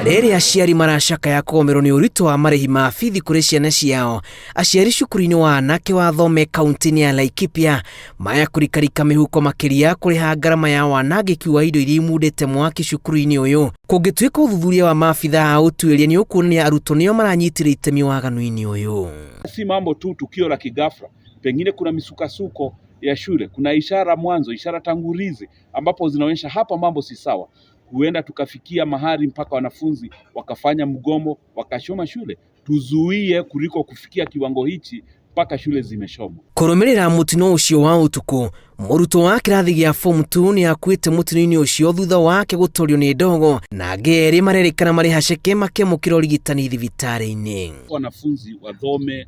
Rĩrĩ aciari maracakaya kũgũmĩrwo nĩ ũritũ wa marĩhi ma bithi kũrĩ ciana ciao, aciari cukuru-inĩ wa anake wa Thome kaunti-inĩ ya Laikipia maya kũrikarika mĩhuko makĩria kũrĩha ngarama ya wanangĩki wa indo iria imundĩte mwaki cukuru-inĩ ũyũ. Kũngĩtuĩka ũthuthuria wa maabitha a ũtuĩria nĩ ũkuonania arutwo nĩo maranyitire itemi waganu-inĩ ũyũ. Si mambo tu tukio la kighafla, pengine kuna misukasuko ya shule, kuna ishara mwanzo, ishara tangulizi ambapo zinaonyesha hapa mambo si sawa. Huenda tukafikia mahali mpaka wanafunzi wakafanya mgomo, wakachoma shule. Tuzuie kuliko kufikia kiwango hichi mpaka shule zimechomwa. Kũrũmĩrĩra mũtino ũcio wa ũtukũ, mũrutwo wa kĩrathi gĩa form 2 nĩ akuĩte mũtino-inĩ ũcio thutha wake gũtorio nĩ ndogo, na angĩ erĩ marerĩkana marĩ haceke makĩamũkĩra ũrigitani thibitarĩ-inĩ. Wanafunzi wa Thome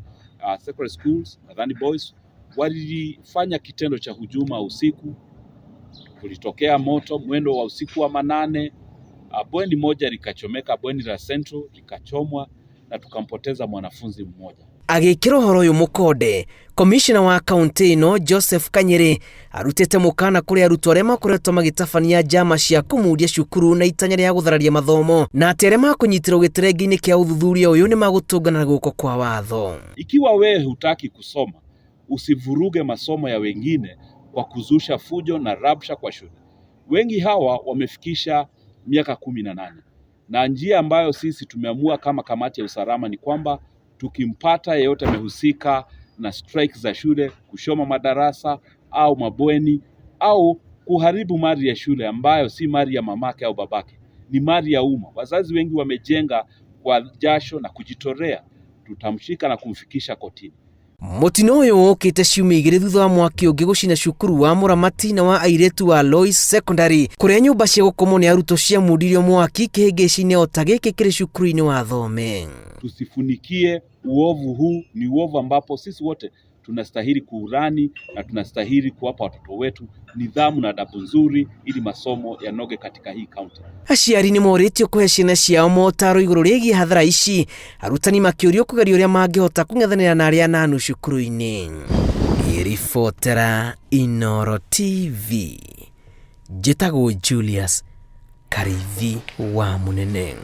secondary schools, nadhani boys, walifanya kitendo cha hujuma usiku. Kulitokea moto mwendo wa usiku wa manane. Bweni moja likachomeka, bweni la Central likachomwa na tukampoteza mwanafunzi mmoja. Agĩkĩra ũhoro ũyũ mũkonde, komishona wa kaunti ĩno Joseph Kanyĩrĩ arutĩte mũkana kũrĩ arutwo arĩa makoretwo magĩtabania njama cia kũmundia cukuru na itanya rĩa gũthararia mathomo, na atĩ arĩa makũnyitĩrwo gĩterengĩ-inĩ kĩa ũthuthuria ũyũ nĩ magũtũngana na guoko kwa watho. Ikiwa wewe hutaki kusoma, usivuruge masomo ya wengine kwa kuzusha fujo na rabsha kwa shule. Wengi hawa wamefikisha miaka 18 na njia ambayo sisi tumeamua kama kamati ya usalama ni kwamba tukimpata yeyote amehusika na strike za shule, kuchoma madarasa au mabweni au kuharibu mali ya shule ambayo si mali ya mamake au babake, ni mali ya umma. Wazazi wengi wamejenga kwa jasho na kujitolea, tutamshika na kumfikisha kotini. Mũtino ũyũ wũkĩte ciumia igĩrĩ thutha wa mwaki ũngĩ gũcina cukuru wa Mũramati na wa airĩtu wa Lois Secondary kũrĩa nyũmba cia gũkomwo nĩ arutwo ciamundirio mwaki kĩhĩngĩci-inĩ o ta gĩkĩ kĩrĩ cukuru-inĩ wa Thome. Tusifunikie uovu huu, ni uovu ambapo sisi wote tunastahili kuurani na tunastahili kuwapa watoto wetu nidhamu na adabu nzuri ili masomo yanoge katika hii kaunti. Aciari nĩ morĩtio kũhe ciana ciao motaro igũrũ rĩgiĩ hathara ici, arutani makĩũrio kũgeria ũrĩa mangĩhota kũng'ethanĩra na arĩa nanu cukuru-inĩ. Ngĩribotera Inooro TV, njĩtagwo Julius Karithi wa Mũnene.